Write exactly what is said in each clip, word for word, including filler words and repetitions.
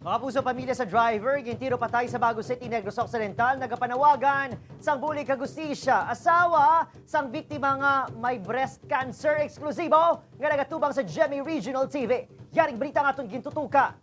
Kapuso, pamilya sa driver gintiro patay sa Bago City, Negros Occidental, nagapanawagan sang bulig kag hustisya. Asawa sang biktima nga may breast cancer. Eksklusibo nga nagatubang sa G M A Regional T V. Yaring balita nga aton gintutuka.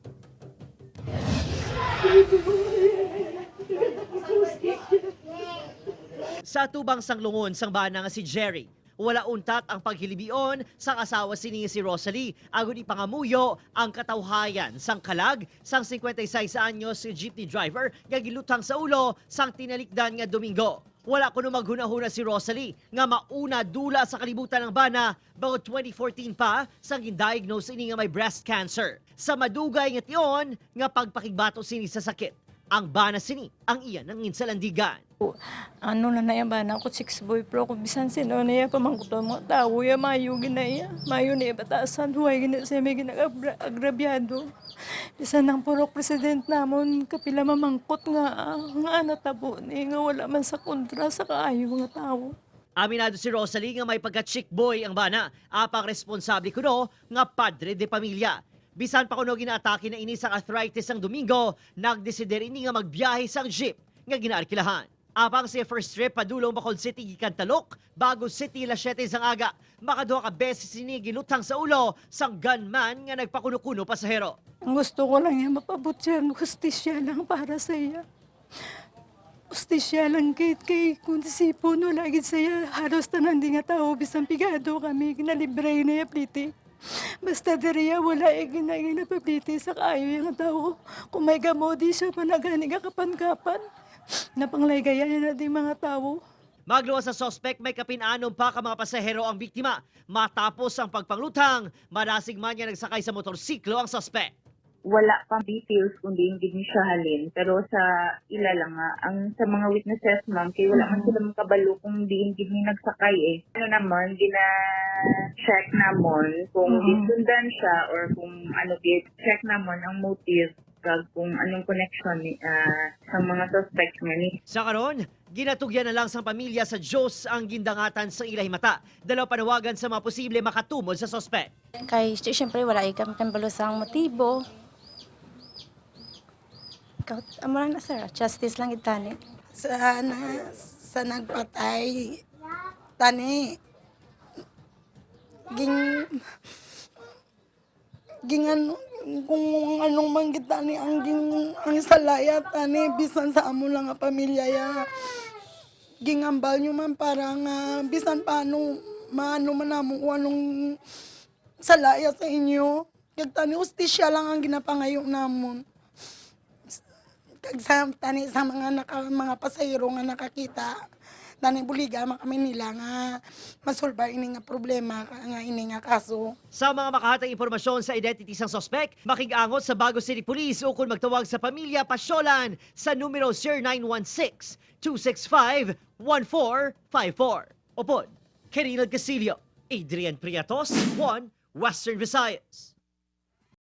Sa atubang sang lungon sang bana nga si Jerry, wala untat ang paghilibion sang asawa sini nga si Rosalie, agud ipangamuyo ang katawhayan sang kalag sang singkwenta y seis anyos nga jeepney driver nga giluthang sa ulo sang tinalikdan nga Domingo. Wala kuno maghunahuna si Rosalie nga mauna dula sa kalibutan ang bana bangod twenty fourteen pa sang gindiagnose ini nga may breast cancer. Sa madugay nga tion nga pagpakigbato sini sa sakit, ang bana sini ang iya nanginsalandigan. Ano na na iya bana ko, six boy, pero kung bisan sino na iya pamangkuton mga tawo, iya mayo gina iya. Mayo na iya batasan, huway gina siya may ginag-agrabyado. Bisan ang purok president namon, kapila mamangkot nga, nga natabo ni, nga wala man sa kontra sa kaayo nga tawo. Aminado si Rosalie nga may pagka-chick boy ang bana, apang responsable kuno nga padre de pamilya. Bisan pa kuno ginaatake na ini sang arthritis sang Domingo, nagdesider ini nga magbiyahe sang jeep nga ginaarkilahan. Apang sa first trip padulong Bacolod City gikan Talok, Bago City, las siete sang aga, makaduha ka beses ini giluthang sa ulo sang gunman nga nagpakuno-kuno pasahero. Ang gusto ko lang iya mapabot siya, ang hustisya lang para sa iya. Hustisya lang kay, kay kung sipon, wala gid sa iya. Halos tanan di nga tawo, bisan pigado kami, ginalibre na iya pliti. Basta diriya, wala iya gina-, ginapapliti sa kaayo iya nga tawo. Kung may gamo, di siya pa nagani nga kapan-kapan. Napanglaygayan niya na di mga tawo. Magluwas sa suspek, may kapin-anom pa ka mga pasahero ang biktima. Matapos ang pagpangluthang, madasig man nga nagsakay sa motorsiklo ang suspek. Wala pa details kung diin gid ni siya halin, pero sa ila lang nga, ang sa mga witnesses, ma'am, kay wala man Mhm. sila makabalo kung diin gid ni nagsakay eh. Ano naman, gina-check namon kung Mhm. gisundan siya or kung ano gid, check namon ang motive kag kung anong connection ni, ah, sa mga suspects nga ni. Sa karon, ginatugyan na lang sang pamilya sa Dios ang gindangatan sa ila himata. Dalaw panawagan sa mga posible makatumod sa suspek. Kay, sy-, syempre, wala kami kabalo sang motibo. Ikaw, amo lang na, sir. Justice lang gid tani. Sa na-, sa nagpatay, tani, ging-, ging-, ano, kung anong man gid tani ang ging-, ang salaya tani, bisan sa amo lang nga pamilya ya. Gingambal nyo man para nga bisan paano, maano man namo kung anong salaya sa inyo. Kag tani, hustisya lang ang ginapangayo namon. Kag sa, tani, sa mga naka-, mga pasahero nga nakakita, tani, buliga man kami nila nga masulba ini nga problema, nga ini nga kaso. Sa mga makahatag impormasyon sa identity sang suspek, makig-angot sa Bago City Police ukon magtawag sa Pamilya Pasyolan sa numero zero nine one six, two six five, one four five four. Upod kay Rinald Castillo, Adrian Prietos, One Western Visayas.